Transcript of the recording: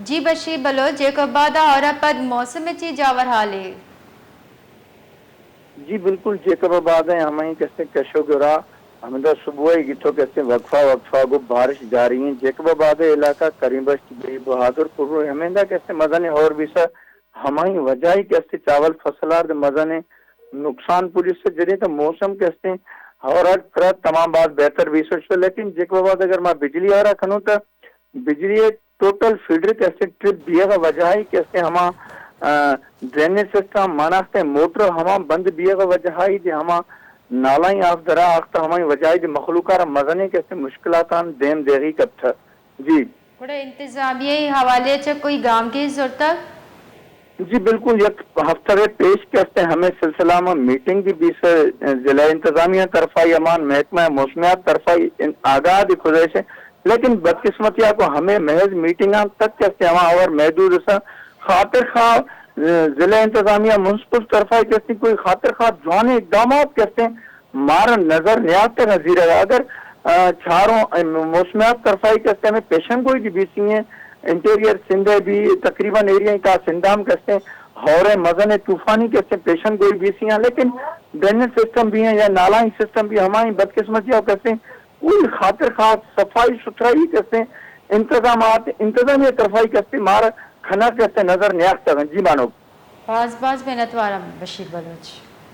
جی بشیر بلوچ، جیکب آباد ءَ ہور ءَ پد موسم ءِ چی جاور حالے؟ جی بالکل، جیکب آباد ءَ ہمائی کستے کشو گرا، ہمدا صبح ءَ گتو کستے وقفہ وقفہ گو بارش جاری ہیں۔ جیکب آباد ءِ علاقہ کریم بخش، بے بہادر پور، ہمیندا کستے مزن ہور بیسا، ہمائی وجہ ہی کستے چاول فصل آرد مزن نقصان پولیس سے جدی تو موسم کستے ہور ءَ ترا تمام بات بہتر بیسو شو، لیکن جیکب آباد اگر ما بجلی آرا کنوں تو بجلی ءِ ٹوٹل فیڈر کہ استیں ٹرپ بیگ ءِ وجہ ءَ کہ استیں ہما، آ، ڈرینیج سسٹم ماناخت ءِ موٹر ہما بند بیگ ءِ وجہ ءَ دے ہما نالائیں آف درا آخت ہمائی وجہ ءَ دے مخلوق ءَ را مزنیں کہ استیں مشکلاتاں دیم دیگی کپتہ۔ جی۔ گڑا انتظامیہ ءِ حوالے چہ کوئی گامگیج زرتگ؟ جی بالکل، یک ہفتہ ءَ پیش کہ استیں ہمے سلسلہ ءَ ما میٹنگ دی بیس ضلع انتظامیہ طرفا یا مان محکمہ موسمیات طرفا آگاہ دی گزارش ہے، لیکن بدقسمتی ءَ کو ہمے محض میٹنگاں تک کہ استیں ہما اور محدود سا خاطر خواہ، آ، ضلع انتظامیہ منسپل طرفا کہ استیں کوئی خاطر خواہ جوانیں اقدامات کہ استیں مارا نظر نیاتگ ءَ زیرگ ءَ۔ اگر، آ، چاروں، آ، موسمیات طرفا کہ استیں ہمیں پیشن گوئی دی بیسی ہیں، انٹیریئر سندھ ءَ بھی تقریباً ایریا کا سندھ ءَ ہم کہ استیں ہور ءِ مزن طوفانی کہ استیں پیشن گوئی بیسی ہیں، لیکن ڈرینیج سسٹم بھی ہیں یا نالائیں سسٹم بھی ہمائی بدقسمتی ءَ کہ استیں کوئی خاطر خواہ صفائی ستھرائی کہ استیں انتظامات انتظامیہ طرفا کہ استیں مارا کھنا کہ استیں نظر نیاتگ ءَ۔ جی مانو۔ باز باز منتوارم بشیر بلوچ۔